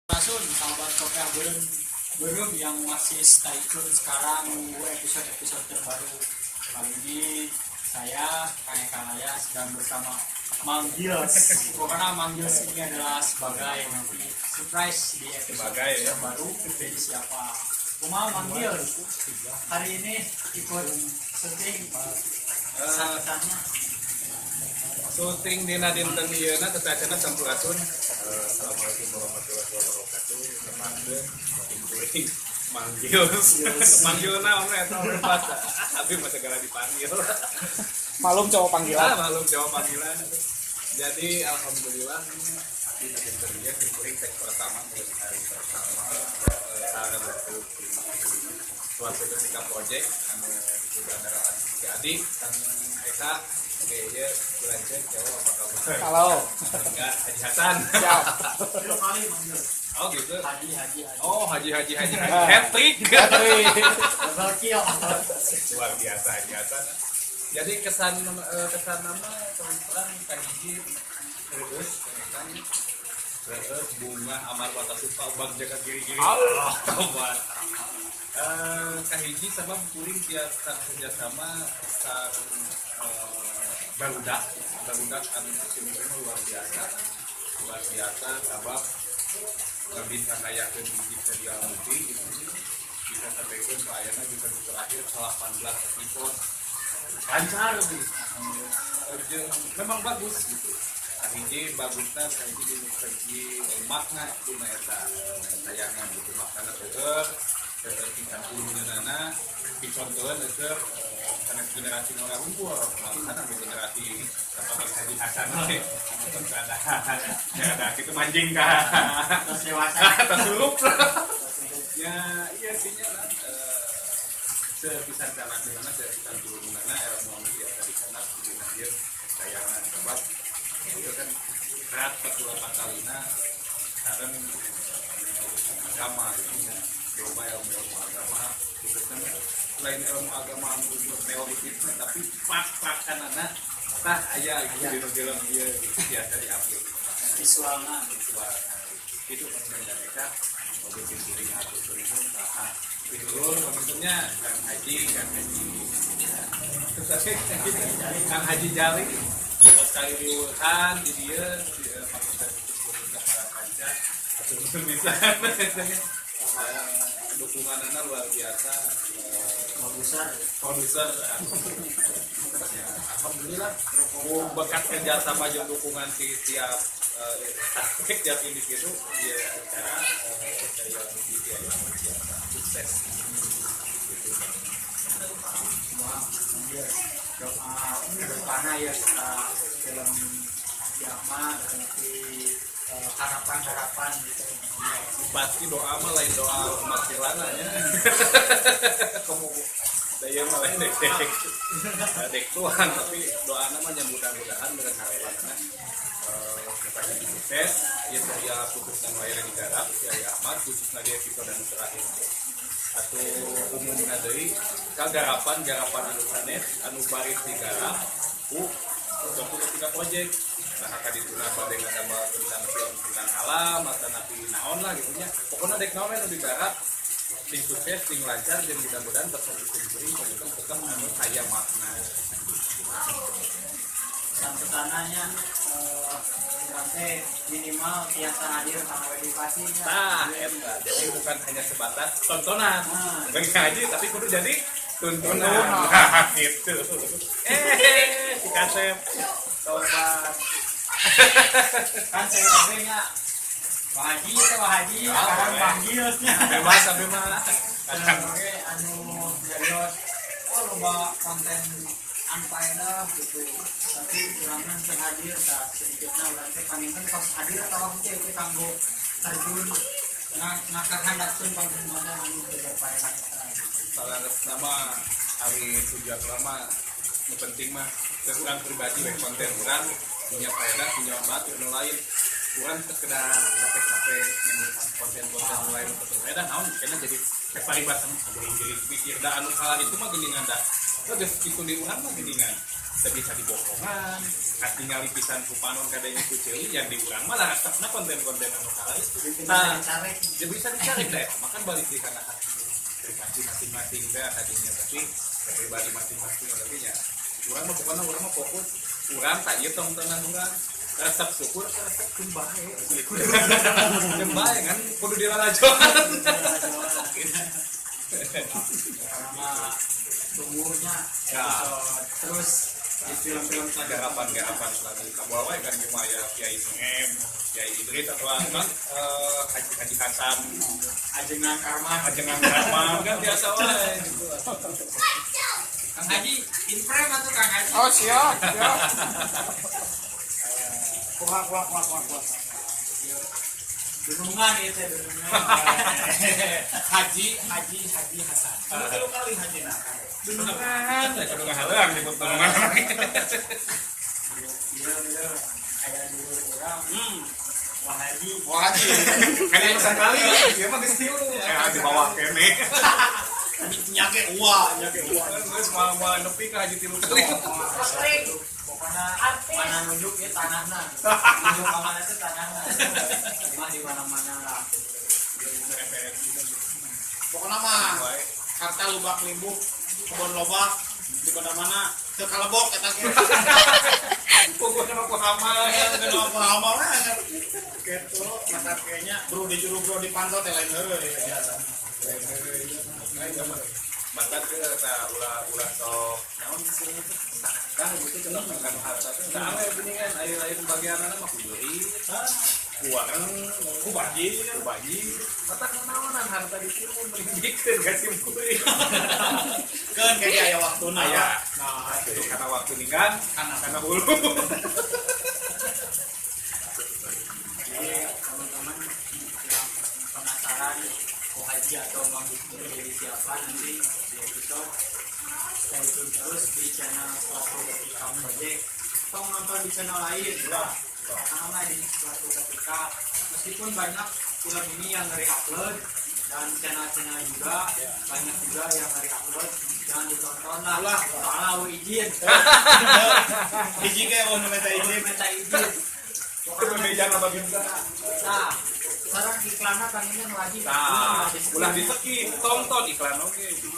Sampurasun, sahabat Kopiah Beureum Beureum yang masih stay tune sekarang nunggu episode-episode terbaru. Kali ini saya, Kang Eka Laya, sedang bersama Mang Gils. Pokoknya Mang Gils ini adalah sebagai nanti surprise di episode Sebagai, ya. Terbaru. Jadi siapa? Kumaha, Mang Gils? Hari ini ikut syuting kesannya. Syuting dina dinten ieu na tetacana. Sampurasun. Assalamualaikum warahmatullahi wabarakatuh. Tepangkeun kuring manggil. Manggil naon eta lepat. Abi mah segala dipanggil. Malum cowok panggilan. Ah, malum jawab panggilan. Jadi alhamdulillah dina dinten ieu kuring take pertama, mulai hari pertama sareng waktu suatu ketika project anu disutradaraan si Adi, Kang Eka. Oke, ya, lanjut, jawab, apa kabar? Halo. Enggak, Haji Hasan. Siap. Dua kali manggil. Oh gitu. Haji, Haji, Haji. Oh, Haji, Haji, Haji, Haji. Hat trick. Double kill. Luar biasa Haji Hasan. Jadi kesan kesan nama terus terang kahiji terus kan terus bunga amar mata suka bang jaga kiri kiri. Allah tobat. Kahiji sama kuring tiasa kerjasama sareng barudak barudak anu kuring luar biasa, luar biasa, sabab bisa ngayakeun hiji serial movie gitu, bisa sampaikan ke ayana, bisa terakhir 18 episode lancar gitu. Jeung memang bagus gitu. Kahiji bagusna, kahiji dinu segi makna dina eta tayangan gitu, maknana seueur seueur pisan, nana dicontohan seueur sanes generasi nu ngarumpul, malahan anu generasi sapertos Haji Hasan we anu tos ada ya ada gitu manjing ka Terus dewasa. Tersurup ya, iya sih nya lah. Sepisan kana mana sepisan turunana ilmu anu biasa di sana dina ieu tayangan, sebab ieu kan berat kedua kalina sareng urusan agama gitu nya, loba ilmu ilmu agama, khususnya lain ilmu agama anu ukur teoritisnya, tapi pak-pakanana tah aya gitu di film ieu gitu, biasa diupload Visualnya. Visual itu penting mereka. Oke, pimpin atau turun saha dulur pemimpinnya? Kang Haji, Kang Haji, terus Kang Haji Jali terus kali diuhan di dia di pakai para kanca atau bisa dukungan anak luar biasa. Produser. Produser ya, alhamdulillah berkat kerjasama jeung dukungan di tiap tiap individu ya, acara saya movie ya luar biasa sukses gitu. Wah, iya. Doa depannya ya serta film kiamat nanti, harapan-harapan gitu. Pasti doa mah lain doa matilana nya, kamu daya mah lain dek dek dek Tuhan, tapi doa namanya mudah-mudahan dengan harapannya kita jadi sukses ya, serial khusus dan layar digarap si Ari Ahmad, khususnya di episode anu terakhir atau umumnya deui kagarapan garapan anu sanes anu baris digarap ku suatu ketika project. Nah, kadituna bade ngadamel tentang film tentang alam atau nabi naon lah gitu nya, pokoknya dek naon anu digarap sing sukses, sing lancar, dan mudah-mudahan pesan kuring tetap tetap anu kaya makna. Pesan-pesannya nanti minimal tiasa hadir sama edukasinya. Nah, eta. Jadi bukan hanya sebatas tontonan. Nah. Bagi ngaji tapi kudu jadi tuntunan. Nah, gitu. Si Kasep. Tobat. Kan saya oge nya Pak Haji itu, Pak Haji Ah, sekarang boleh. panggilnya. Bebas tapi mah. Kadang oge anu serius, oh loba konten unfaedah gitu, tapi urangna teu hadir tah, sedikitna urang teh panginten pas hadir atau henteu itu kanggo terjun ngakahandapkeun konten-konten anu teu berfaedah eta gitu. Salah nama hari tujuan lama nu penting mah ke urang pribadi we, konten urang punya faedah, punya manfaat anu lain. Urang sekedar capek-capek nyemukan konten-konten nu lain untuk berfaedah naon, karena jadi paribasa mah jadi pikir da anu salah itu mah geuningan da. Geus kitu di urang mah geuningan. Teu bisa dibohongan, katingali pisan ku panon kadenge ku ceuli yang di urang malah resepna konten-konten anu kala itu. Nah, Nah, dicari. ya bisa dicari deh, makan balik di karena hati pribadi masing-masing deh tadinya, tapi pribadi masing-masing, tapi ya urang mah pokoknya urang mah fokus urang tak ieu tontonan urang resep, syukur resep, keun bae keun bae kan kudu dilalajoan. Karena tumbuhnya Ya. episode terus di film-film selanjutnya. Garapan-garapan selanjutnya kabawa wae kan cuma ya Kiai Suem, Kiai Idris atau kan Haji Haji Hasan. Ajengan Karma. Ajengan Karma kan biasa wae gitu. Kang Haji in frame atau Kang Haji? Oh, siap, siap. Kuah kuah kuah kuah kuah. Dunungan itu ya, dunungan. Haji Haji Haji Hasan. Tilu kali haji nah. Dunungan, ya kudu ngahaleang nyebut dunungan. Iya, iya. Kayak dulu orang wah Haji. Wah haji. Kan yang sekali, dia mah geus tilu. Ya di bawah kene. Nyake uah, nyake uah. Terus mau nepi ke haji tilu kali. Pokoknya mana nunjuk ya tanahna. Nunjuk ke mana itu tanahna. Mah di mana-mana lah. Pokoknya mah harta lubak limbuk, kebon lobak di mana-mana teu kalebok eta ge. Pokoknya mah ku hama. Eh, teu apa-apa mah. Gitu, masa kayaknya bro di juru bro dipantau teh lain heureuy biasa. Mata ke ta ulah ulah sok naon istilahnya teh sakah gitu cenah kan harta teh tah we geuningan aya lain bagianana mah ku beurit, ku wareng, Ku bajir. ku bajir, mata naonan harta ditimun mending ka sim kuring. Keun kayak aya waktuna. Aya. Nah, itu karena waktu ninggan Kana. karena hulu. Jadi teman-teman yang penasaran Ko Haji atau Mang Husni jadi siapa nanti di episode, stay tune terus di channel Suatu Ketika Project. Tong nonton di channel lain lah. Karena di Suatu Ketika meskipun banyak film ini yang nge-upload dan channel-channel juga banyak juga yang nge-upload, jangan ditonton lah Ulah. soalnya aku izin. Hiji ge eueuh nu minta izin. Minta izin. Itu bebejan apa bisa. Nah, sekarang iklannya pengennya wajib. Nah, ulah di skip, tonton iklan oke.